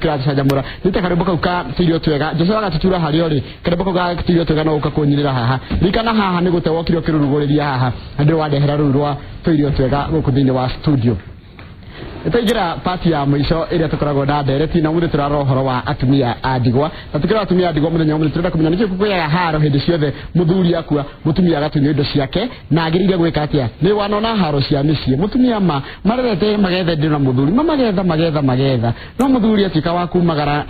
Kĩracanjamũra nĩ ta karwĩmbo kau ka tũirio twega Jose agatutura harĩa ũrĩ karwĩmbo kau ga tũirio twega no ũka kũnyinĩra haha ririkana haha nĩ gũte wokire ũkĩrurugũrĩria haha na ndĩrĩ wandehera rũu rwa tũirio twega gũkũ thĩinĩ wa studio. Nĩtwaingĩra pati ya mũico ĩrĩa tũkoragwo na ndereti na ũmũthĩ tũrarora ũhoro wa atumia a ndigwa na tũkĩrora atumia a ndigwa mũthenya wa ũmũthĩ tũrenda kũmenya nĩkĩ kũgĩaga haro hĩndĩ ciothe mũthuri akua mũtumia agatunywo indo ciake na agĩrĩire gwĩka atĩa. Nĩ wanona haro cia mĩciĩ mũtumia ma marerete magetha indo na mũthuri ma magetha magetha magetha no mũthuri atuĩka wa kumagara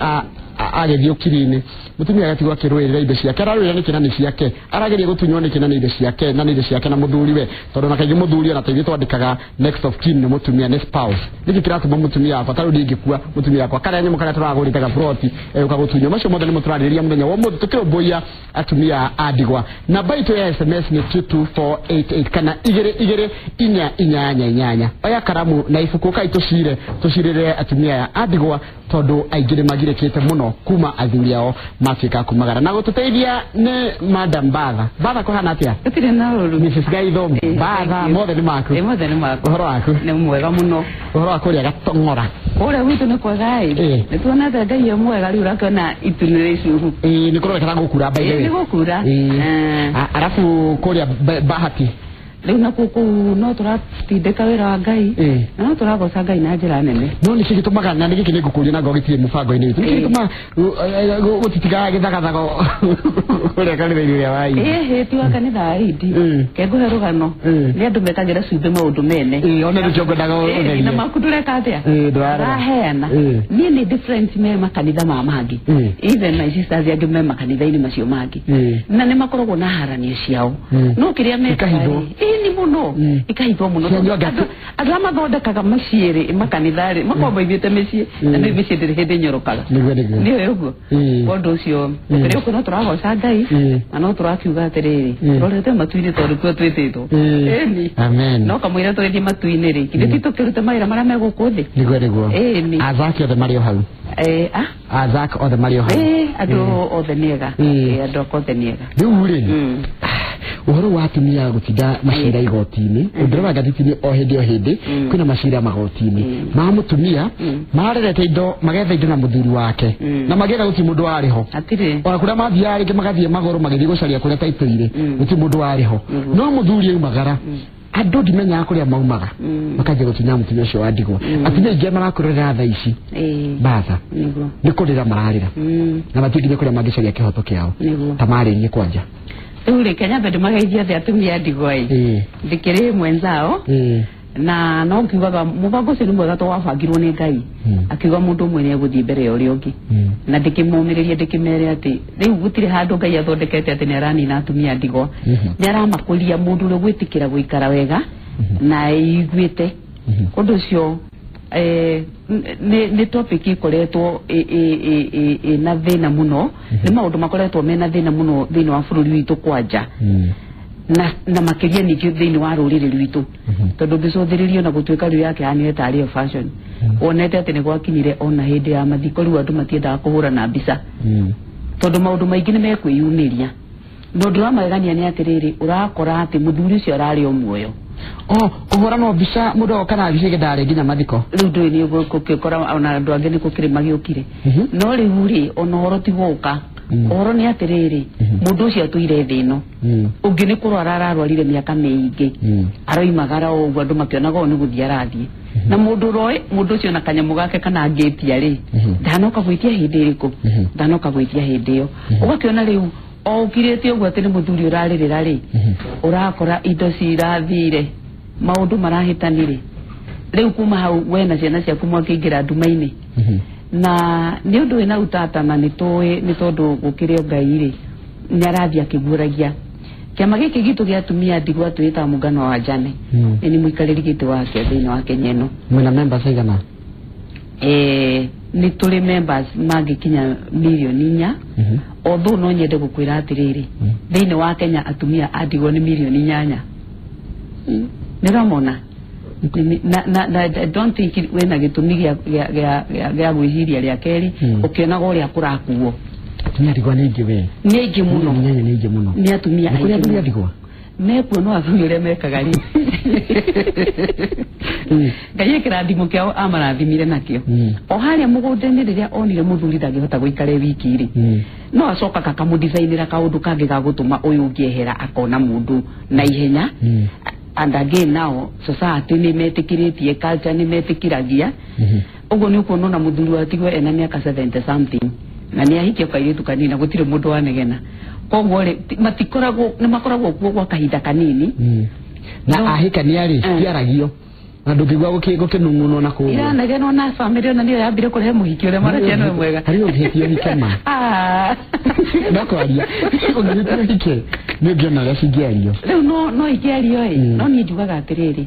agĩthiĩ ũkiri-inĩ mũtumia agatigwo akĩrũĩrĩra indo ciake ararũĩra nĩkĩ na nĩ ciake arageria gũtunywo nĩkĩ na nĩ indo ciake na nĩ indo ciake na mũthuri we tondũ na kaingĩ mũthuri ona ta ithuĩ twandĩkaga next of kin nĩ mũtumia nĩ spouse nĩkĩ kĩratũma mũtumia wakwa ta rĩu ndingĩkua mũtumia wakwa karĩa nyamũ karĩa tũragũrĩte gaburoti egũka gũtunywo macio mothe nĩmo tũrarĩrĩria mũthenya wa ũmũthĩ tũkĩrũmbũiya atumia a ndigwa. Namba itũ ya SMS nĩ 22488 kana 2 2 4 8 8. Oya karamu na ibuku kai tũcire tũcirĩre atumia aya a ndigwa tondũ aingĩ nĩ magirĩkĩte mũno kuma athuri ao matuĩka kumagara na gũtũteithia nĩ Madam Batha. Batha kũhana atĩa? Gũtirĩ na ũru. Mrs. Gaitho Batha mothe nĩ maku. Mothe nĩ maku. Ũhoro waku? Nĩ mwega mũno. Ũhoro wa kũrĩa Gatong'ora? Kũrĩa gwitũ nĩ kwega ĩ. Nĩ tuonete Ngai e mwega rĩu ũrakĩona itu nĩ rĩcuhu. Nĩ kũronekana gũkura by the way. Nĩ gũkura. Arabu kũrĩa Bahati rĩu nakuo kũu no tũratindĩka wĩra wa Ngai na no tũragoca Ngai na njĩra nene. No nĩkĩ gĩtũmaga na nĩ gĩkĩ nĩ ngũkũria na ngorwo gĩtirĩ mũbango-inĩ witũ nĩkĩ gĩtũmaga gũtitigaga gĩthagathago kũrĩa kanitha-inĩ ũrĩa wa Indi? Ĩhĩ ti wa kanitha wa Indi kengũhe rũgano nĩ andũ mekagĩra cumbĩ maũndũ mene. Ona nĩkĩo ngwendaga ũtherie. Na maku ndũreka atĩa? Ndũraheana. Niĩ nĩ different me makanitha ma mangĩ. Even my sisters angĩ me makanitha-inĩ macio mangĩ. Na nĩ makoragwo na haranio ciao. No kĩrĩa mekaga nĩ mũno ikahithwo mũno andũ arĩa mathondekaga mĩciĩ rĩ makanitha rĩ makoragwo maigĩte mĩciĩ na nĩ mĩciĩ ndĩrĩ hĩndĩ ĩnyorokaga nĩ ũguo ũndũ ũcio tũkĩrĩ ũguo no tũragoca Ngai na no tũrakiuga atĩrĩrĩ tũrorete matu-inĩ tondũ kuo twĩtĩtwo. Ĩni no kamũira tũgĩthiĩ matu-inĩ rĩ githĩ ti tũkĩrute mawĩra marĩa me gũkũ thĩ? Nĩguo nĩguo. Ĩni Azaki othe marĩ o hau. Azaki othe marĩ o hau. Andũ othe nĩ ega. Andũ akwa othe nĩ ega. Rĩu rĩ ũhoro wa atumia gũtinda macira igoti-inĩ ũngĩrora ngathĩti-inĩ o hĩndĩ o hĩndĩ kwĩna macira magoti-inĩ ma mũtumia marerete indo magetha indo na mũthuri wake na magĩetha gũtirĩ mũndũ warĩ ho ona kũrĩa mathiaga rĩngĩ magathiĩ magũrũ magĩthiĩ gũcaria kũrĩa taitũ irĩ gũtirĩ mũndũ warĩ ho no mũthuri aumagara andũ ndimenyaga kũrĩa maumaga makanjia gũtunya mũtumia ũcio wa ndigwa. Atumia aingĩ marakũrĩra thaa ici Batha nĩ kũrĩra mararĩra na matingĩ nginya kũrĩa mangĩcaria kĩhoto kĩao ta marĩrie kwanja. Rĩu rĩ Kenya mbere mageithia atĩ atumia a ndigwa ĩ ndĩkĩrĩ mwenzao na no ngiugaga mũbango ũcio nĩ mwega to wabangirwo nĩ Ngai akiuga mũndũ ũmwe nĩ egũthiĩ mbere ya ũrĩa ũngĩ na ndĩkĩmũmĩrĩria ndĩkĩmere atĩ rĩu gũtirĩ handũ Ngai athondekete atĩ nĩ aranina atumia a ndigwa nĩ aramakũria mũndũ ũrĩa ũgwĩtĩkĩra gũikara wega na aiguĩte ũndũ ũcio. Nĩ topic ikoretwo ĩna thĩna mũno nĩ maũndũ makoretwo mena thĩna mũno thĩinĩ wa bũrũri witũ kwanja na makĩria ningĩ thĩinĩ wa rũrĩrĩ rwitũ tondũ ngĩcũthĩrĩrio na gũtuĩka rĩu yake yanire tarĩ yo fashion wonete atĩ nĩ gwakinyire ona hĩndĩ ya mathiko rĩu andũ matiendaga kũhũrana mbica tondũ maũndũ maingĩ nĩ mekwĩyumĩria na ũndũ wa magegania nĩ atĩrĩrĩ ũrakora atĩ mũthuri ũcio ararĩ o muoyo. Kũhũranwo mbica mũndũ agoka na mbica ĩngĩ nginya mathiko rĩu ndũĩ nĩ gũgĩkora ona andũ angĩ nĩ gũkĩrĩ magĩũkire no rĩu rĩ ona ũhoro ti gũka ũhoro nĩ atĩrĩrĩ mũndũ ũcio atũire thĩ ĩno ũngĩ nĩ kũrwara ararwarire mĩaka mĩingĩ aroimagara o ũguo andũ makĩonaga ũũ nĩ gũthiĩ arathiĩ na mũndũ ũroĩ mũndũ ũcio na kanyamũ gake kana angĩtia rĩ ndanoka gwĩtia hĩndĩ ĩrĩkũ ndanoka gwĩtia hĩndĩ ĩyo ũgakĩona rĩu o ũkirĩte ũguo atĩ nĩ mũthuri ũrarĩrĩra rĩ ũrakora indo cirathire maũndũ marahĩtanire rĩu kuma hau we na ciana ciaku mwakĩingĩra nduma-inĩ na nĩ ũndũ wĩna utata na nĩ tũĩ nĩ tondũ gũkĩrĩ o Ngai rĩ nĩ arathiĩ akĩguũragia kĩama gĩkĩ gitũ gĩa atumia ndigwa twĩtaga mũngano wa njane nĩ mũikarĩri gĩtĩ wakĩo thĩinĩ wa Kenya ĩno. Mwĩna members aigana? Nĩ tũrĩ members mangĩkinya 4 million although no nyende gũkwĩra atĩrĩrĩ thĩinĩ wa Kenya atumia a ndigwa nĩ 8 million nĩ ũramona na I don't think wĩna gĩtũmi gĩa gwĩciria rĩa kerĩ ũkĩonaga ũrĩa kũrakuo. Atumia ndigwa nĩ aingĩ we. Nĩ aingĩ mũno. 8 nĩ aingĩ mũno. Nĩ atumia aingĩ. Nĩ kũrĩ athuri a ndigwa? Mekuo no athuri ũrĩa mekaga rĩ. Ngai kĩrathimo kĩao amarathimire nakĩo. O harĩa mũgũnda-inĩ rĩrĩa onire mũthuri ndangĩhota gũikara wiki rĩ, no acokaga akamũdesignĩra kaũndũ kangĩ ga gũtũma ũyũ ũngĩ ehera akona mũndũ na ihenya. And again now society nĩ metĩkĩrĩtie, culture nĩ metĩkĩragia. Ũguo nĩ ũkuona ona mũthuri watigwo ena mĩaka 70 something na nĩ ahikia kairĩtu kanini na gũtirĩ mũndũ wanegena. Koguo rĩ, matikoragwo, nĩ makoragwo kuo gwa kahinda kanini. Na ahikania rĩ, tiaragio na ndũngĩigua gũkĩnung'unwo na kũu. Iranegenwo na family ona nĩyo yambire kũrehe mũhiki ũrĩa maraciana nĩ mwega. Harĩ ũngĩhĩtia ũhike ma. No kwaria ũngĩhĩtia ũhike nĩ ũngĩona ũrĩa cingĩario. Rĩu no ingĩario ĩ, no niĩ njugaga atĩrĩrĩ,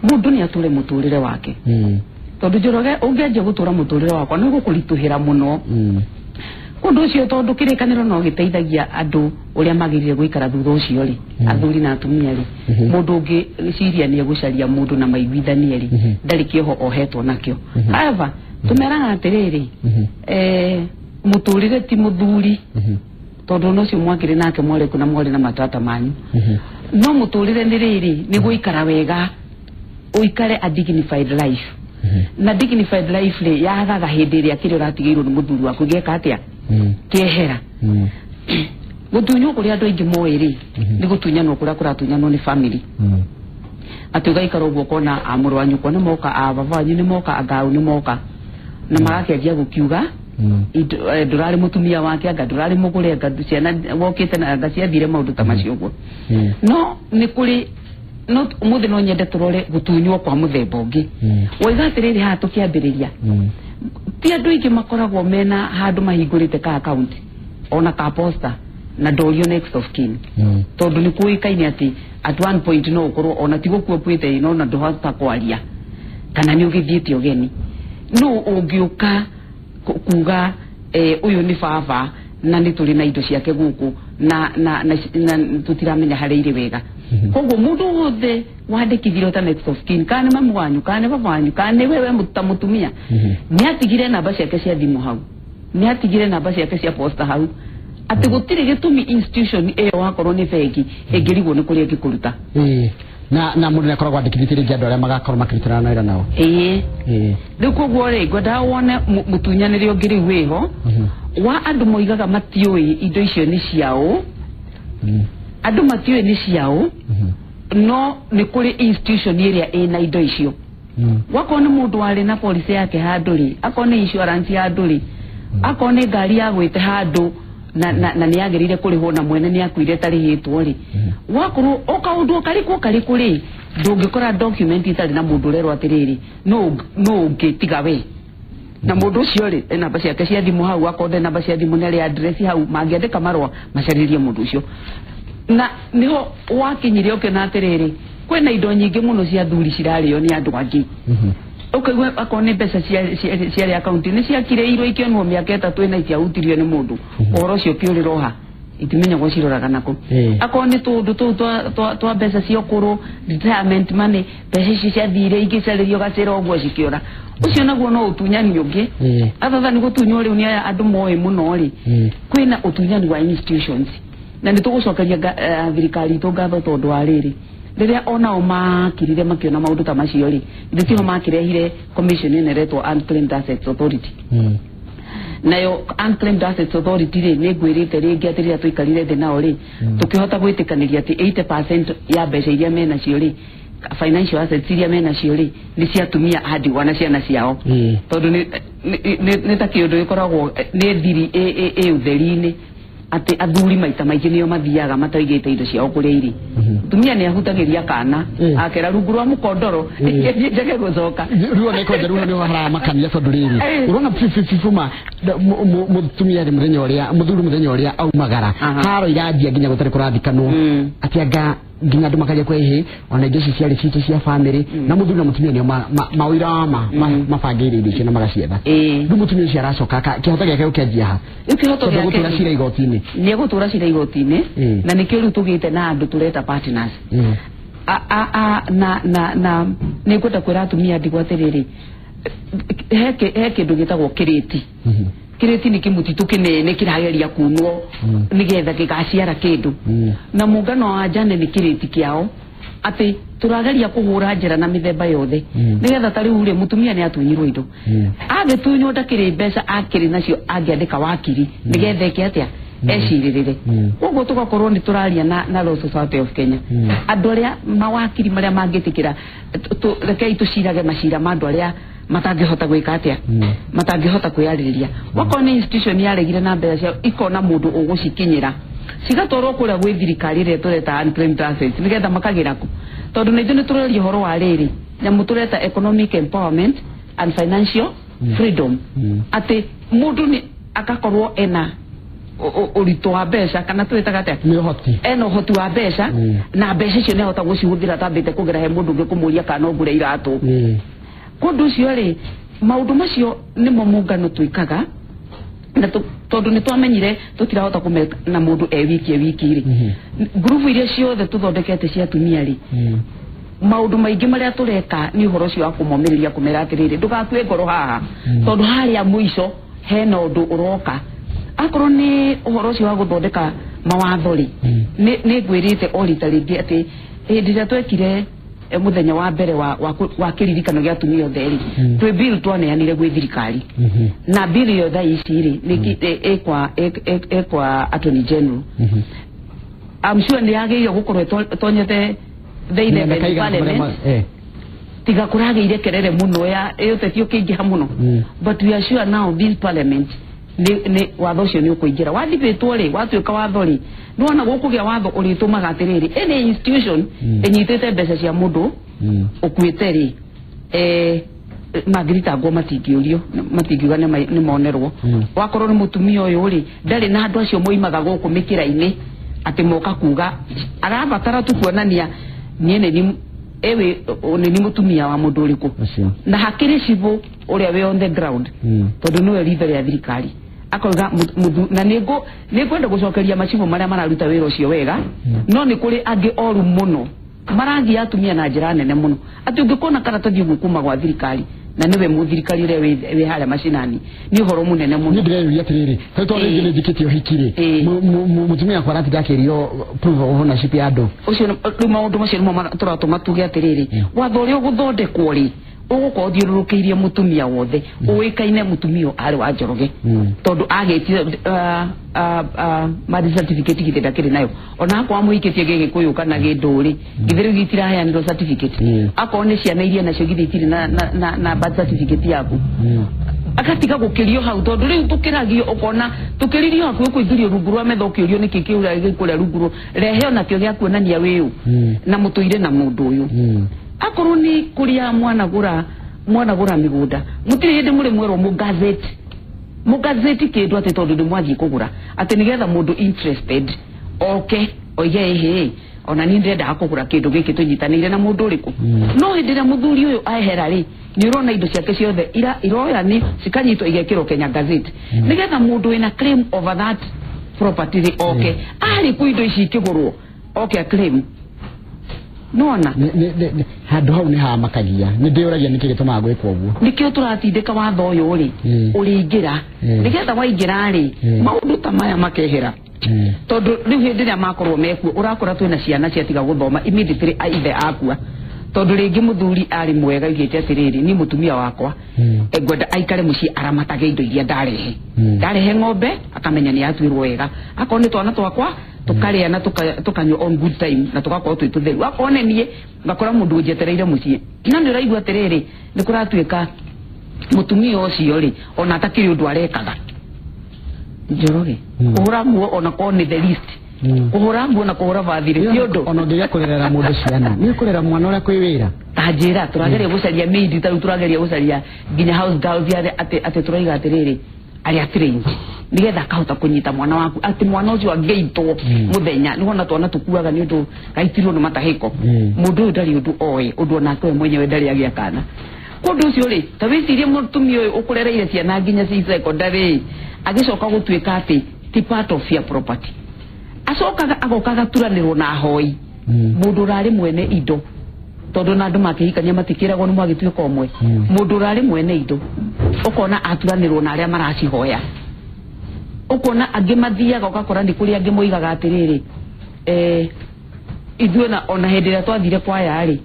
mũndũ nĩ atũre mũtũrĩre wake. Tondũ Njoroge ũngĩanjia gũtũra mũtũrĩre wakwa nĩ ũgũkũritũhĩra mũno. Ũndũ ũcio tondũ kĩrĩkanĩro no gĩteithagia andũ ũrĩa magĩrĩire gũikara thutha ũcio rĩ, athuri na atumia rĩ, mũndũ ũngĩ ciria nĩ egũcaria mũndũ na maiguithanie rĩ, ndarĩ kĩoho ohetwo nakĩo. However, tũmeraga atĩrĩrĩ, mũtũrĩre ti mũthuri, tondũ ona ũcio mwakĩrĩ nake mwarĩ kũ na mwarĩ na matata manyu. No mũtũrĩre nĩ rĩrĩ, nĩ gũikara wega, ũikare a dignified life. Na dignified life rĩ, yagaga hĩndĩ ĩrĩa kĩrĩa ũratigĩirwo nĩ mũthuri waku gĩeka atĩa? Kĩehera. Gũtunywo kũrĩa andũ aingĩ moĩ rĩ, nĩ gũtunyanwo kũrĩa kũratunyanwo nĩ family. Atĩ ũgaikara ũguo ũkona a mũrũ wa nyũkwa nĩ moka, a baba wanyu nĩ moka, anga au nĩ moka, na magakĩanjia gũkiuga ndũrarĩ mũtumia wake, anga ndũrarĩ mũgũre, anga ciana wokĩte na anga ciathire, maũndũ ta macio ũguo. No nĩ kũrĩ no ũmũthĩ no nyende tũrore gũtunywo kwa mũthemba ũngĩ. Waiga atĩrĩrĩ, haha tũkĩambĩrĩria, ti andũ aingĩ makoragwo mena handũ mahingũrĩte ka account ona ka posta na ndorio next of kin, tondũ nĩ kũĩkaine atĩ at one point no ũkorwo ona ti gũkua ũkuĩte no na ndũhota kwaria kana nĩ ũgĩthiĩte ũgeni, no ũngĩũka kuga ũyũ nĩ baba na nĩ tũrĩ na indo ciake gũkũ na tũtiramenya harĩa irĩ wega. Koguo mũndũ wothe wandĩkithirio ta next of kin, kana nĩ mamu wanyu, kana nĩ baba wanyu, kana nĩ wewe ta mũtumia, nĩ atigire namba ciake cia thimũ hau, nĩ atigire namba ciake cia posta hau, atĩ gũtirĩ gĩtũmi institution ĩyo wakorwo nĩ bengi ĩngĩrigwo nĩ kũrĩa ĩngĩkũruta. Na mũndũ nĩ akoragwo andĩkithĩtie rĩngĩ andũ arĩa magakorwo makĩrutana na wĩra nao. Ĩĩ. Rĩu koguo rĩ, ngwendaga wone mũtunyanĩre ũngĩ rĩu wĩho wa andũ moigaga matiũĩ indo icio nĩ ciao. Andũ matiũĩ nĩ ciao, no nĩ kũrĩ institution ĩrĩa ĩna indo icio. Wakorwo nĩ mũndũ warĩ na policy yake handũ rĩ, akorwo nĩ insurance handũ rĩ, akorwo nĩ ngari ya gwĩte handũ na nĩ yagĩrĩire kũrĩhwo na mwene nĩ akuire tarĩhĩtwo rĩ, wakorwo o kaũndũ o karĩkũ o karĩkũ rĩ, ndũngĩkora document itarĩ na mũndũ ũrerwo atĩrĩrĩ, no ũngĩ tiga we. Na mũndũ ũcio rĩ, e namba ciake cia thimũ hau, akorwo nde namba cia thimũ nĩ arĩ address hau, mangĩandĩka marũa macarĩrie mũndũ ũcio. Na nĩho wakinyire ũkĩona atĩrĩrĩ, kwĩna indo nyingĩ mũno cia thuri cirarĩo nĩ andũ angĩ. Ũkaigua akorwo nĩ mbeca ciarĩ akaunti nĩ ciakirĩirwo ikĩonwo mĩaka 3 ĩna itiahutirio nĩ mũndũ, ũhoro ũcio ũkĩũrĩra oha, itimenyagwo ciroraga nakũ. Akorwo nĩ tũũndũ tũu twa mbeca cia ũkũrũ, retirement money, mbeca ici ciathire igĩcarĩrio gacĩra ũguo cikĩũra, ũcio naguo no ũtunyani ũngĩ. Other than gũtunywo rĩu nĩ aya andũ moĩ mũno rĩ, kwĩna ũtunyani wa institutions, na nĩ tũgũcokeria thirikari itũ ngatho tondũ wa rĩrĩ, rĩrĩa onao makirire makĩona maũndũ ta macio rĩ, ithe tiho makĩrehire commission ĩno ĩretwo Unclaimed Assets Authority. Nayo Unclaimed Assets Authority rĩ, nĩ ngwĩrĩte rĩngĩ atĩ rĩrĩa tũikarire thĩ nao rĩ, tũkĩhota gwĩtĩkanĩria atĩ 80% ya mbeca iria menacio rĩ, financial assets iria menacio rĩ, nĩ cia atumia a ndigwa na ciana ciao. Tondũ nĩ ta kĩũndũ gĩkoragwo nĩ thiri ĩ ũtheri-inĩ atĩ athuri maita maingĩ nĩo mathiaga mataigĩte indo ciao kũrĩa irĩ. Mũtumia nĩ ahutagĩria kana akera rungu rwa mũkondoro njage gũcoka. Rĩu ona ikonja rĩu nĩho haramakania tondũ rĩrĩ ũrona bibuma mũtumia rĩ mũthenya ũrĩa mũthuri mũthenya ũrĩa aumagara haro iranjia nginya gũtarĩ kũrathikanwo atĩ anga nginya andũ makaria kwĩhĩ ona indo ici ciarĩ citũ cia family na mũthuri na mũtumia nĩo mawĩra mabangĩire indo icio na magacietha. Rĩu mũtumia ũcio aracoka kĩhoto gĩake gũkĩanjia ha? Rĩu kĩhoto gĩake gũtũra cira igoti-inĩ. Nĩ egũtũra cira igoti-inĩ na nĩkĩo rĩu tũgĩte na andũ tũreta partners. Na nĩ ngwenda kwĩra atumia ndigwa atĩrĩrĩ, he kĩndũ gĩtagwo kĩrĩti. Kirĩti nĩ kĩmũtitũ kĩnene kĩrageria kunwo nĩgetha gĩgaciara kĩndũ. Na mũngano wa njane nĩ kĩrĩti kĩao atĩ tũrageria kũhũra njĩra na mĩthemba yothe nĩgetha ta rĩu rĩ mũtumia nĩ atunyirwo indo agĩtunywo ndakĩrĩ mbeca akĩrĩ nacio angĩandĩka wakiri nĩgetha eke atĩa ecirĩrĩre. Koguo tũgakorwo nĩ tũraria na Law Society of Kenya andũ arĩa mawakiri marĩa mangĩtĩkĩra rekei tũcirage macira ma andũ arĩa matangĩhota gwĩka atĩa matangĩhota kwĩyarĩrĩria. Wakorwo nĩ institution yaregire na mbeca ciao ikona mũndũ ũgũcikinyĩra cigatwarwo kũrĩa gwĩ thirikari ĩrĩa tũreta unclaimed assets nĩgetha makagĩra kũ tondũ na ithuĩ nĩ tũreria ũhoro wa rĩrĩ nyamũ tũreta economic empowerment and financial freedom atĩ mũndũ nĩ agakorwo ena ũritũ wa mbeca kana twĩtaga atĩa nĩ ũhoti ena ũhoti wa mbeca na mbeca icio nĩ ahota gũcihũthĩra atambĩte kũgera he mũndũ ũngĩ kũmũria kana no ngũre iratũ. Kũndũ ũcio rĩ maũndũ macio nĩmo mũngano twĩkaga na tondũ nĩ twamenyire tũtirahota kũmeka na mũndũ e wiki rĩ ngurubu iria ciothe tũthondekete cia atumia rĩ maũndũ maingĩ marĩa tũreka nĩ ũhoro ũcio wa kũmomĩrĩria kũmera atĩrĩrĩ ndũgakue ngoro haha tondũ harĩa mũico hena ũndũ ũroka. Akorwo nĩ ũhoro ũcio wa gũthondeka mawatho rĩ nĩ ngwĩrĩte o rita rĩngĩ atĩ hĩndĩ ĩrĩa twekire mũthenya wa mbere wa kĩririkano gĩa atumia othe rĩ twĩ bill twaneanire gwĩ thirikari na bill ĩyo thaa ici rĩ nĩ ĩkwa Attorney General. I'm sure nĩ yagĩrĩire gũkorwo ĩtonyete the 11th parliament tiga kũragĩire kerere mũno ya ĩũteti ũkĩingĩha mũno but we are sure now this parliament nĩ watho ũcio nĩ ũkũingĩra wathibĩtwo rĩ watuĩka watho rĩ nĩwona gũkũgĩa watho ũrĩtũmaga atĩrĩrĩ any institution ĩnyitĩte mbeca cia mũndũ ũkuĩte rĩ mangĩthitangwo matingĩũrio matingiuga nĩ monerwo. Wakorwo nĩ mũtumia ũyũ rĩ ndarĩ na andũ acio moimaga gũkũ mĩkĩra-inĩ atĩ moka kuga arabatara tu kuonania niĩ nĩ ewe nĩ mũtumia wa mũndũ ũrĩkũ na hakĩrĩ cibũ ũrĩa wĩ on the ground tondũ nĩwe ritho rĩa thirikari akoiga na nĩngwenda gũcokeria macibũ marĩa mararuta wĩra ũcio wega no nĩ kũrĩ angĩ oru mũno maragia atumia na njĩra nene mũno atĩ ũngĩkona karatathi ũguo kuma gwa thirikari na nĩwe mũthirikari ũrĩa wĩ harĩa macinani nĩ ũhoro mũnene mũno. Niĩ ndĩreyũria atĩrĩrĩ tondũ rĩngĩ nĩ njĩkĩte ũhiki rĩ mũtumia wakwa aratinda akĩrio proof of ownership ya andũ ũcio rĩu maũndũ macio nĩmo tũratũma tuge atĩrĩrĩ watho ũrĩa ũgũthondekwo rĩ ũgũkorwo ũthiũrũrũkĩirie mũtumia wothe ũĩkaine mũtumia arĩ wa Njoroge tondũ agĩtire marriage certificate githĩ ndakĩrĩ nayo ona akorwo amũhikĩtie gĩgĩkũyũ kana gĩndũrĩ githĩ rĩu gĩtiraheanĩrwo certificate akorwo nĩ ciana iria nacio githĩ itirĩ na birth certificate yaku agatiga gũkĩrio hau tondũ rĩu tũkĩragio ũkona tũkĩririo hakuhĩ kũingĩrio rungu rwa metha ũkĩũrio nĩkĩ kĩũria kũrĩa rungu rehe onakĩo gĩa kuonania wĩũ na mũtũire na mũndũ ũyũ. Akorwo nĩ kũrĩa mwanagũra mĩgũnda mũtirĩ hĩndĩ mũrĩ mwerwo mũgazeti kĩndũ atĩ tondũ nĩ mwathiĩ kũgũra atĩ nĩgetha mũndũ interested oke oige ĩhĩ ona niĩ ndĩrendaga kũgũra kĩndũ gĩkĩ tũnyitanĩire na mũndũ ũrĩkũ. No hĩndĩ ĩrĩa mũthuri ũyũ ahera rĩ nĩ ũrona indo ciake ciothe iroya nĩ cikanyitwo igekĩrwo Kenya Gazette nĩgetha mũndũ wĩna claim over that property rĩ oke arĩ kũ indo ici ikĩgũrwo oke a claim. Nona handũ hau nĩ hamakagia nĩ ndĩũragia nĩkĩ gĩtũmaga gwĩkwo ũguo nĩkĩo tũratindĩka watho ũyũ rĩ ũrĩingĩra nĩgetha waingĩra rĩ maũndũ ta maya makehera tondũ rĩu hĩndĩ ĩrĩa makorwo mekuo ũrakora twĩna ciana ciatiga gũthoma immediately ithe akua tondũ rĩngĩ mũthuri arĩ mwega augĩte atĩrĩrĩ niĩ mũtumia wakwa ngwenda aikare mũciĩ aramatage indo iria ndarehe ndarehe ng'ombe akamenya nĩ yatuĩrwo wega akorwo nĩ twana twakwa tukarĩa na tukanyua on good time na tugakorwo twĩ tũtheru akorwo nĩ niĩ ngakora mũndũ ũnjetereire mũciĩ na nĩ ũraigua atĩrĩrĩ nĩ kũratuĩka mũtumia ũcio rĩ ona atakĩrĩ ũndũ arekaga Njoroge kũhũra nguo ona korwo nĩ the least kũhũra nguo na kũhũra bathirĩ ti ũndũ ona ũngĩgĩa kũrerera mũndũ ciana nĩ kũrera mwana ũrĩa kwĩ wĩra ta njĩra tũrageria gũcaria maid ta rĩu tũrageria gũcaria nginya house girls atĩ tũraiga atĩrĩrĩ arĩa trained nigetha akahota kũnyita mwana waku atĩ mwana ũcio angĩitwo mũthenya nĩwona twana tũkuaga nĩ ũndũ gaitirwo nĩ matahĩko mũndũ ũyũ ndarĩ ũndũ oĩ ũndũ onake we mwenyewe ndarĩ agĩa kana kũndũ ũcio rĩ ta wĩcirie mũtumia ũyũ ũkũrereire ciana nginya ci secondary agĩcoka gũtuĩka atĩ ti part of your property acokaga agoka agaturanĩrwo na ahoi mũndũ ũrarĩ mwene indo tondũ na andũ makĩhikania matikĩragwo nĩ mwagĩtuĩka ũmwe mũndũ ũrarĩ mwene indo ũkona aturanĩrwo na arĩa maracihoya Ũkona angĩ mathiaga ũgakora nĩ kũrĩ angĩ moigaga atĩrĩrĩ, ithuĩ na ona hĩndĩ ĩrĩa twathire kwaya rĩ,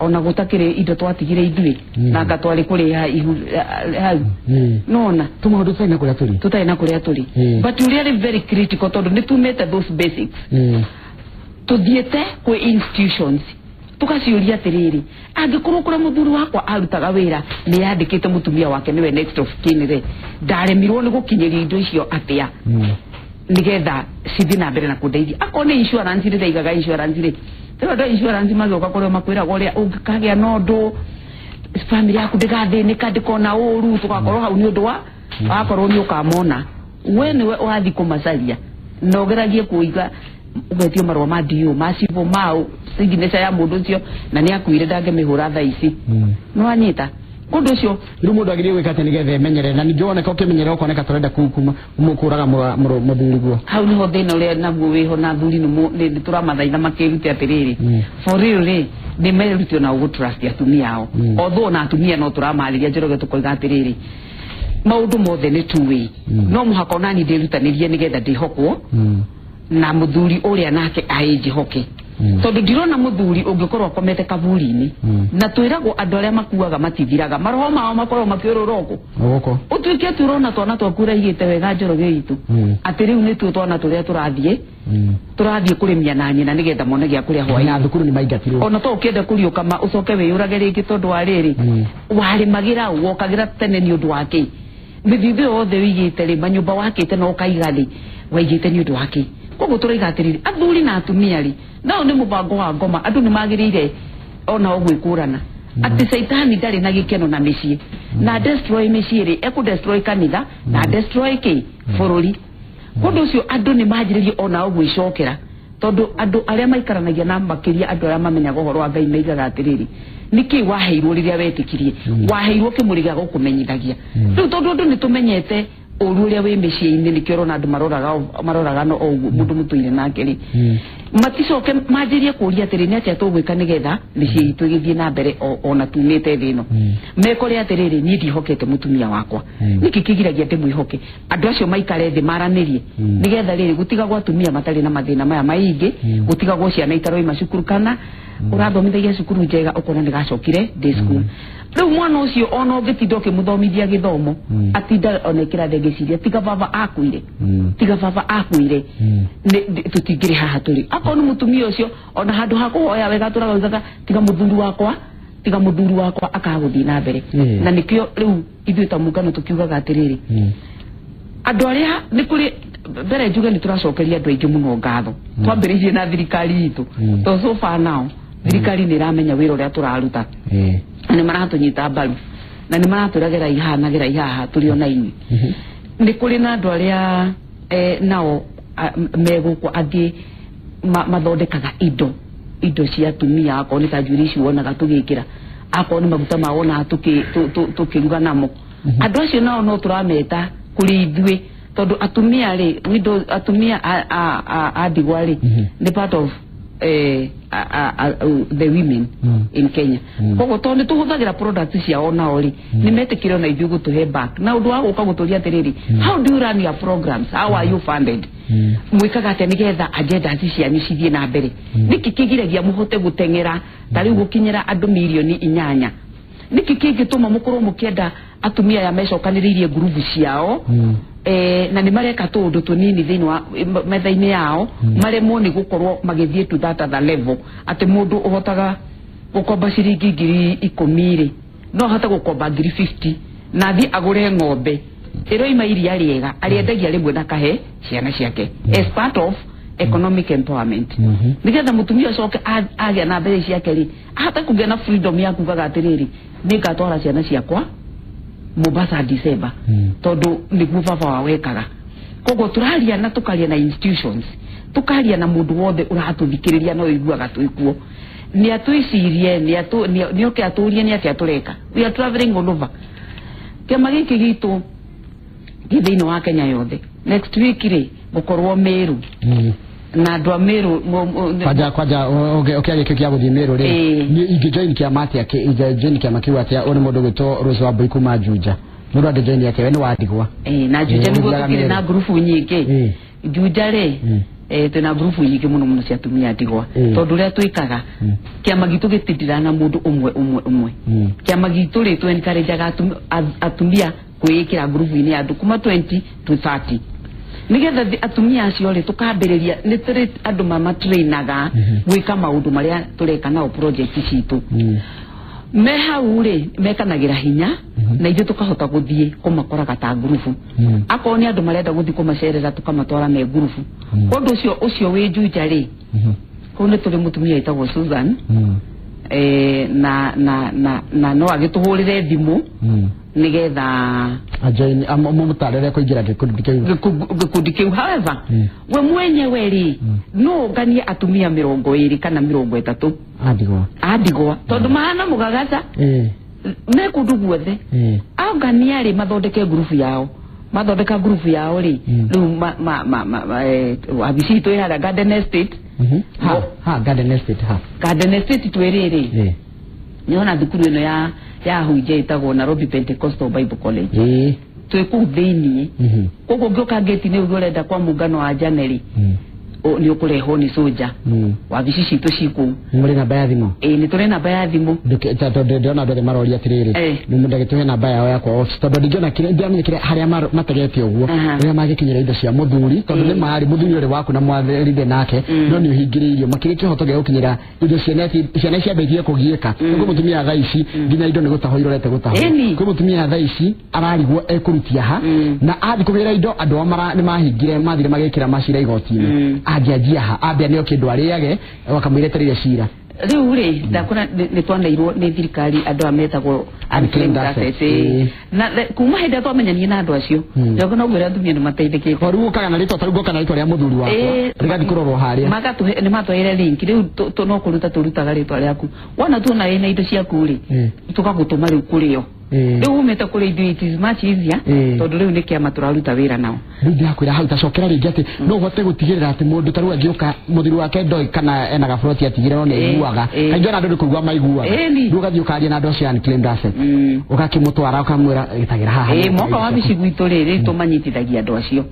ona gũtakĩrĩ indo twatigire ithuĩ na anga twarĩ kũrĩha ihu hau. Nona tũmaũndũ tũtarĩ na kũrĩa tũrĩ. Tũtarĩ na kũrĩa tũrĩ. But ũrĩa rĩ very critical tondũ nĩ tumĩte those basics. Tuthiĩte kwĩ institutions tukaciũria atĩrĩrĩ, angĩkorwo kũrĩa mũthuri wakwa arutaga wĩra nĩ yandĩkĩte mũtumia wake nĩwe next of kin rĩ, ndaremirwo nĩ gũkinyĩria indo icio atĩa nĩgetha cithiĩ na mbere na kũndeithia. Akorwo nĩ insurance rĩ, ndaigaga insurance rĩ, rĩu andũ a insurance magĩũka kũrĩa makwĩraga ũrĩa ũngĩkagĩa na ũndũ family yaku ndĩgathĩnĩka, ndĩkona ũru, tũgakorwo hau nĩ ũndũ wa wakorwo nĩ ũkamona we nĩwe ũrathiĩ kũmacaria na ũgeragie kũiga ũgetio marũa ma DO ma civil mau signature ya mũndũ ũcio na nĩ akuire ndangĩmĩhũra thaa ici. Nĩwanyita ũndũ ũcio. Rĩu mũndũ agĩrĩire gwĩka atĩa nĩgetha emenyere, na ningĩ woneka ũkĩmenyerera ũkoneka tũrenda kũraga mũthuri guo? Hau nĩho thĩna ũrĩa naguo wĩho na athuri nĩ tũramathaitha makĩrute atĩrĩrĩ, for real rĩ, nĩ merute ona gũ trust atumia ao. Although ona atumia no tũramarĩria Njoroge tũkoiga atĩrĩrĩ, maũndũ mothe nĩ two way. No mũhaka onani ndĩrutanĩrie nĩgetha ndĩhokwo na mũthuri ũrĩa nake aĩnjĩhoke. Tondũ ndirona mũthuri ũngĩkorwo akomete kaburi-inĩ na twĩragwo andũ arĩa makuaga matithiraga, maroho mao makoragwo makĩũrũra ũkũ gũkũ. Ũtuĩke atĩ ũrona twana twaku ũraigĩte wega Njoroge itũ, atĩ rĩu nĩtuo twana tũrĩa tũrathiĩ kũrĩmia na nyina nĩgetha mone gĩa kũrĩa hwaĩ. Na thukuru nĩ maingatirwo. Ona to ũkĩenda kũriũka ma ũcoke wĩyũrage rĩngĩ tondũ wa rĩrĩ, warĩmagĩra wokagĩra tene nĩ ũndũ wa kĩ? Mĩthithũ yothe wĩigĩte rĩ, manyũmba wakĩte na ũkaiga rĩ, waigĩte nĩ ũndũ wa kĩ? Koguo tũraiga atĩrĩrĩ, athuri na atumia rĩ, nao nĩ mũbango wa ngoma, andũ nĩ magĩrĩire onao gwĩkũrana atĩ caitani ndarĩ na gĩkeno na mĩciĩ, na destroy mĩciĩ rĩ, ekũ destroy kanitha na destroy kĩ bũrũri. Ũndũ ũcio andũ nĩ manjĩrĩrie onao gwĩcokera, tondũ andũ arĩa maikaranagia na makĩria andũ arĩa mamenyaga ũhoro wa Ngai maigaga atĩrĩrĩ, nĩkĩ waheirwo rĩrĩa wetĩkirie? Waheirwo kĩmũrĩ gĩa gũkũmenyithagia. Rĩu tondũ andũ nĩ tũmenyete ũru ũrĩa wĩ mĩciĩ-inĩ, nĩkĩo ũrona andũ maroraga no ũguo mũndũ mũtũire nake rĩ, maticoke manjĩrie kũria atĩrĩ, nĩ atĩa tũgwĩka nĩgetha mĩciĩ itũ ĩgĩthiĩ na mbere ona tumĩte thĩ ĩno. Mekore atĩrĩrĩ, niĩ ndihokete mũtumia wakwa, nĩkĩ kĩgiragia ndĩmwĩhoke? Andũ acio maikare thĩ maranĩrie nĩgetha rĩrĩ gũtigagwo atumia matarĩ na mathĩna maya maingĩ, gũtigagwo ciana itaroima cukuru kana ũrathomithagia cukuru njega ũkona nĩ gacokire day school. Rĩu mwana ũcio ona ũngĩtinda ũkĩmũthomithia gĩthomo, atinda ona ĩkĩrathi agĩciria tiga baba akuire, tiga baba akuire tũtingĩrĩ haha tũrĩ. Akorwo nĩ mũtumia ũcio ona handũ ha kũhoya wega tũragaugaga tiga mũthuri wakwa, tiga mũthuri wakwa akagũthiĩ na mbere. Na nĩkĩo rĩu ithuĩ ta mũngano tũkiugaga atĩrĩrĩ, andũ arĩa nĩ kũrĩ mbere njuge nĩ tũracokeria andũ aingĩ mũno ngatho. Twambĩrĩirie na thirikari itũ, to so far now thirikari nĩ ĩramenya wĩra ũrĩa tũraruta na nĩ maratũnyita mbaru na nĩ maratwĩra gerai haha na gerai haha tũrĩ ona inyuĩ. Nĩ kũrĩ na andũ arĩa nao megũkũ angĩ mathondekaga indo cia atumia, akorwo nĩ ta njuĩrĩ ici wonaga tũgĩkĩra, akorwo nĩ maguta ma wonaga tũkĩruga namo. Andũ acio nao no tũrameta kũrĩ ithuĩ, tondũ atumia rĩ, widow atumia a ndigwa rĩ, nĩ part of the women in Kenya. Koguo tondũ nĩ tũhũthagĩra products ciao nao rĩ, nĩ metĩkĩre ona ithuĩ gũtũhe back na ũndũ wa gũka gũtũria atĩrĩrĩ, how do you run your programs, how are you funded, mwĩkaga atĩa nĩgetha agendas cianyu cithiĩ na mbere, nĩkĩ kĩgiragia mũhote gũteng'era ta rĩu gũkinyĩra andũ 8 milioni? Nĩkĩ kĩngĩtũma mũkorwo mũkĩenda atumia aya mecokanĩrĩirie ngurubu ciao, na nĩ mareka tũũndũ tũnini thĩinĩ wa metha-inĩ yao, maremwo nĩ gũkorwo magĩthiĩ to that other level, atĩ mũndũ ũhotaga gũkomba ciringi 10,000 rĩ, no ahote gũkomba 50,000 na athiĩ agũre ng'ombe ĩroima iria rĩega arĩendagia rĩmwe na kahe ciana ciake as part of economic empowerment, nĩgetha mũtumia acoke agĩa na mbeca ciake rĩ, ahote kũgĩa na freedom ya kugaga atĩrĩrĩ, nĩngatwara ciana ciakwa Mombasa December, tondũ nĩguo baba wao ekaga. Koguo tũraria na tũkaria na institutions, tũkaria na mũndũ wothe ũratũthikĩrĩria no ũiguaga twĩkuo, nĩ atwĩcirie, nĩ oke atũrie nĩ atĩa tũreka. We are traveling all over. Kĩama gĩkĩ gitũ gĩ thĩinĩ wa Kenya yothe. Next week rĩ, gũkorwo Meru na andũ a Meru Kwanja ũkĩaria kĩo kĩa gũthiĩ Meru rĩ, niĩ ingĩ join kĩama atĩa? Ingĩ join kĩama kĩu atĩa? Ũyũ nĩ mũndũ gwĩtwo Rose Wambui kuma Juja. Mũndũ angĩjoini atĩa? We nĩ wandigwa. Na Juja nĩguo tũkĩrĩ na ngurubu nyingĩ. Juja rĩ, twĩna ngurubu nyingĩ mũno mũno cia atumia ndigwa, tondũ ũrĩa twĩkaga kĩama gitũ gĩtindiraga na mũndũ ũmwe ũmwe ũmwe. Kĩama gitũ rĩ, tũ encourageaga atumia kwĩĩkĩra ngurubu-inĩ ya andũ kuma 20 to 30, nigetha atumia acio rĩ tũkambĩrĩria nĩ tũrĩ andũ mamatrainaga gwĩka maũndũ marĩa tũreka nao project citũ. Me hau rĩ mekanagĩra hinya na ithuĩ tũkahota gũthiĩ kũmakoraga ta ngurubu. Akorwo nĩ andũ marenda gũthiĩ kũmacerera tũkamatwara me ngurubu. Ũndũ ũcio wĩ Juja rĩ, kũu nĩ tũrĩ mũtumia wĩtagwo Susan, na no agĩtũhũrĩre thimũ nigetha ajoin amumutarere kuingira gikundi kiu gikundi kiu. However, we mwenyewe rĩ no nganie atumia 20 kana 30 andigwa tondu mahana mugagaca me kundu guothe. Angania rĩ mathondeke ngurubu yao, mathondeka ngurubu yao rĩ riu wabici itũ ĩ harĩa Garden Estate. Ha Garden Estate, ha Garden Estate twĩrĩrĩ nĩona thukuru ĩno ya Hunja ĩtagwo Nairobi Pentecostal Bible College. Twĩ kũu thĩiniĩ. Koguo ũngĩũka ngĩti-inĩ ũguo ũrenda kwa mũngano wa Janeri, nĩ ũkũrehwo nĩ soja. Wabici citũ ci kũu. Mũrĩ namba ya thimũ? Ĩĩ, nĩ tũrĩ namba ya thimũ. Tondũ ndĩrona andũ othe maroria atĩrĩrĩ, nĩ mũndũ agĩtũhe namba yao ya kwa office, tondũ ndingĩona kĩrĩa ndiramenya kĩrĩa harĩa mategete ũguo ũrĩa magĩkinyĩra indo cia mũthuri, tondũ nĩ marĩ mũthuri ũrĩ waku na mwathĩrire nake, no nĩ ũhingĩrĩirio makĩria kĩhoto gĩa gũkinyĩra indo ciana ciambĩtie kũgiĩka. Kwĩ mũtumia thaa ici nginya indo nĩ gũtahwo irorete gũtahwo. Kwĩ mũtumia thaa ici ararigwo ekũrutia ha, na athiĩ kũgĩra indo andũ ao nĩ mahingire mathire magĩkĩra macira igoti-inĩ. Angĩanjia ha ambia nĩo kĩndũ arĩage wakamwĩra etereire cira. Rĩu rĩ ndakora nĩ twanairwo nĩ thirikari andũ aya metagwo unclaimed assets. Na kuma hĩndĩ ĩrĩa twamenyanie na andũ acio ndĩrona no ngwĩre atumia nĩ mateithĩkĩte. Rĩu ũkaga na rĩtwa, tarĩu ngoka na rĩtwa rĩa mũthuri wakwa rĩgathiĩ kũrorwo harĩa magatũhe, nĩ matwaire link rĩu no kũruta tũrutaga rĩtwa rĩaku, wona tuona wĩna indo ciaku rĩ tũkagũtũma rĩu kũrĩ o. Rĩu umĩte kũrĩ ithuĩ it is much easier, tondũ rĩu nĩ kĩama tũraruta wĩra nao. Rĩu ndĩrakwĩra hau tacokera rĩngĩ atĩ no ũhote gũtigĩrĩra atĩ mũndũ ta rĩu angĩũka mũthuri wake ndoĩ kana ena gaburoti atigire no nĩ aiguaga, kaingĩ ona andũ nĩ kũigua maiguaga. Rĩu ũgathiĩ ũkaria na andũ acio unclaimed assets, ũgakĩmũtwara ũkamwĩra gĩtagĩra haha. Moka wabici gwitũ rĩ, rĩu tũmanyitithagia andũ acio,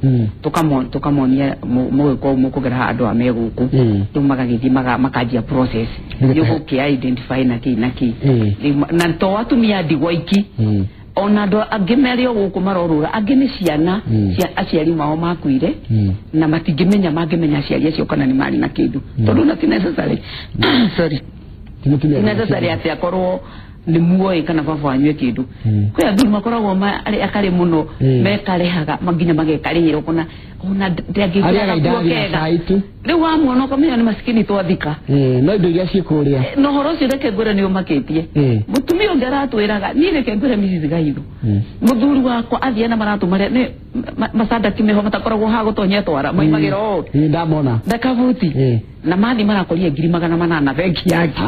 tũkamonia mũgĩkorwo mũkũgera haha andũ aya me gũkũ, rĩu magagĩthiĩ makanjia process nĩ identify na kĩ na kĩ, na to atumia ndigwa iki, ona andũ angĩ merĩ o gũkũ marorũra, angĩ nĩ ciana cia aciari mao makuire na matingĩmenya, mangĩmenya aciari acio kana nĩ marĩ na kĩndũ, tondũ na ti necessary sorry, ti necessary atĩ akorwo nĩ muoĩ kana baba wanyu kĩndũ. Kwĩ athuri makoragwo arĩ akarĩ mũno mekarehaga nginya magekarĩhĩra ũkona ona ndangĩkĩra gakuo kega, rĩu wamuona ũkamenya nĩ masikini twathika. No indo iria ciĩ kũrĩa na ũhoro ũcio reke ngwĩre nĩ ũmakĩtie. Mũtumia ũngĩ aratwĩraga niĩ reke ngwĩre Mrs. Gaitho, mũthuri wakwa athiĩ na maratũ marĩa nĩ macandaki meho matakoragwo ha gũtonya twara maimagĩra ũũ ndamona ndakabuti na mathiĩ marakoria 800,000 bengi yake.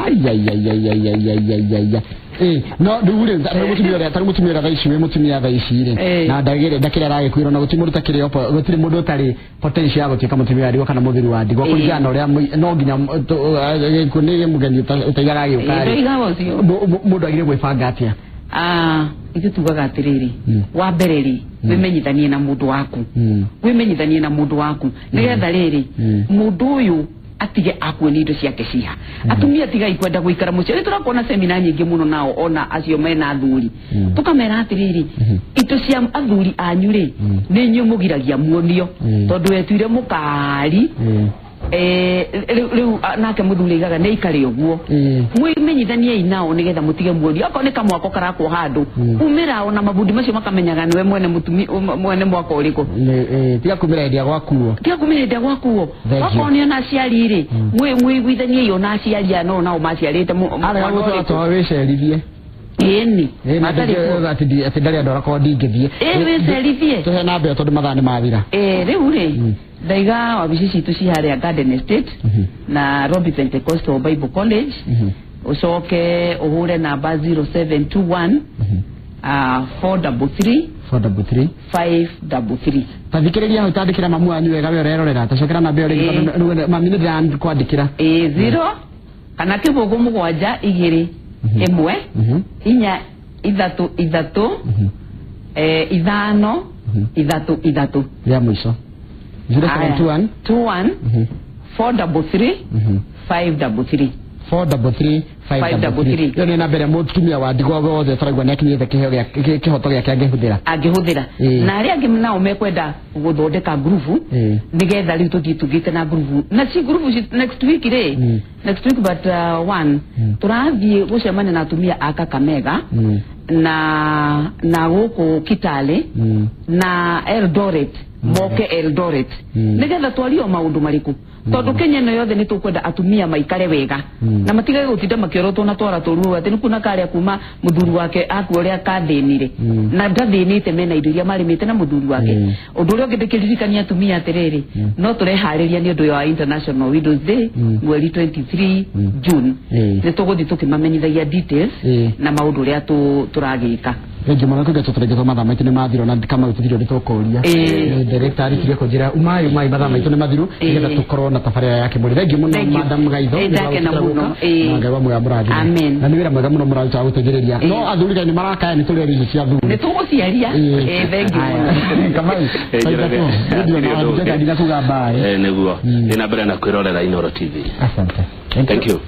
No rĩu rĩ tarĩu mũtumia ũrĩa thaa ici wĩ mũtumia thaa ici rĩ na ndakĩrĩ aragĩkuĩrwo na gũtirĩ mũndũ ũtakĩrĩ gũtirĩ mũndũ ũtarĩ potential ya gũtuĩka mũtumia wa ndigwa kana mũthuri wa ndigwa kũringana na ũrĩa no nginya gĩkuũ nĩ mũgeni ũtaigaga agĩũka rĩ, mũndũ agĩrĩire gwĩbanga atĩa? Ithuĩ tugaga atĩrĩrĩ, wa mbere rĩ wĩmenyithanie na mũndũ waku, wĩmenyithanie na mũndũ waku nĩgetha rĩrĩ mũndũ ũyũ atige akuo nĩ indo ciake ciha. Atumia tigai kwenda gũikara mũciĩ, nĩ tũrakorwo na semina nyingĩ mũno nao ona acio mena athuri, tũkamera atĩrĩrĩ indo cia athuri anyu rĩ nĩ inyuĩ mũgiragia muonio, tondũ wetuire mũkari rĩu nake mũthuri aigaga nĩ aikare ũguo. Mwĩmenyithaniei nao nĩgetha mũtige muonio, akorwo nĩ kamwako karakwo handũ umĩra ona mabundi macio makamenyaga nĩwe mwene mũtumia mwene mwako ũrĩkũ. Tiga kumĩra hĩndĩ ya gwakuo, tiga kumĩra hĩndĩ ya gwakuo. Akorwo nĩ ona aciari rĩ mwĩiguithaniei ona aciari aya no nao maciarĩte mwana ũrĩkũ wĩcerithie. Ĩni atĩ ndarĩ andũ arakorwo ndingĩthiĩ wĩcerithie tũhe namba ĩyo tondũ mathaa nĩ mathira. Rĩu rĩ ndaiga wabici citũ ci harĩa Garden Estate na Nairobi Pentecostal Bible College, ũcoke ũhũre namba 0721 433 433 533. Tathikĩrĩria hau tandĩkĩra mamu wanyu wega we ũrerorera, tacokera namba ĩyo rĩngĩ mami nĩ ndĩrakwandĩkĩra. 0 kana 0 7 2 1 4 3 3 5 3 3 ya mwisho 0721 21 433 533 433 533. Iyo nĩ namba ĩrĩa mũtumia wa ndigwa wothe tũraigua nĩ akinyĩte kĩheo gĩa kĩhoto gĩake angĩhũthĩra. Angĩhũthĩra. Na arĩa angĩ nao mekwenda gũthondeka ngurubu nĩgetha rĩu tũthiĩ tũgĩte na ngurubu na ci ngurubu next week rĩ, next week but one tũrathiĩ gũcemania na atumia a Kakamega na gũkũ Kitale na Eldoret, moke Eldoret nĩgetha twario maũndũ marĩkũ, tondũ Kenya ĩno yothe nĩ tũkwenda atumia maikare wega na matigage gũtinda makĩorotwo na twara tũruo atĩ nĩ kuna karĩa kuma mũthuri wake akua ũrĩa kathĩnire na ndathĩnĩte mena indo iria marĩmĩte na mũthuri wake. Ũndũ ũrĩa ũngĩ ndĩkĩririkania atumia atĩrĩrĩ, no tũreharĩria nĩ ũndũ wa International Widows Day mweri 23 June, nĩ tũgũthiĩ tũkĩmamenyithagia details na maũndũ ũrĩa tũragĩka. Thengiũ mũno kuga tũtũrĩngĩtwo mathaa maitũ nĩ mathiro na kama tũthiro nĩ tũkũria director arĩkirie kũnjĩra umai umai mathaa maitũ nĩ mathiru nĩgetha tũkorwo na tabarĩra ya kĩmũrĩ. Thengiũ mũno Madam Gaitho, na Ngai wa muoyo amũrathime, na nĩ wĩra mwega mũno mũraruta wa gũteithĩrĩria. No athuri ngai nĩ marakaya nĩ tũrĩ icio cia athuri nĩ tũgũciaria. Thengiũ mũno Kamau. Ndina kuga bye nĩguo ndĩ na mbere na kwĩrorera Inooro TV. Asante. Thank you.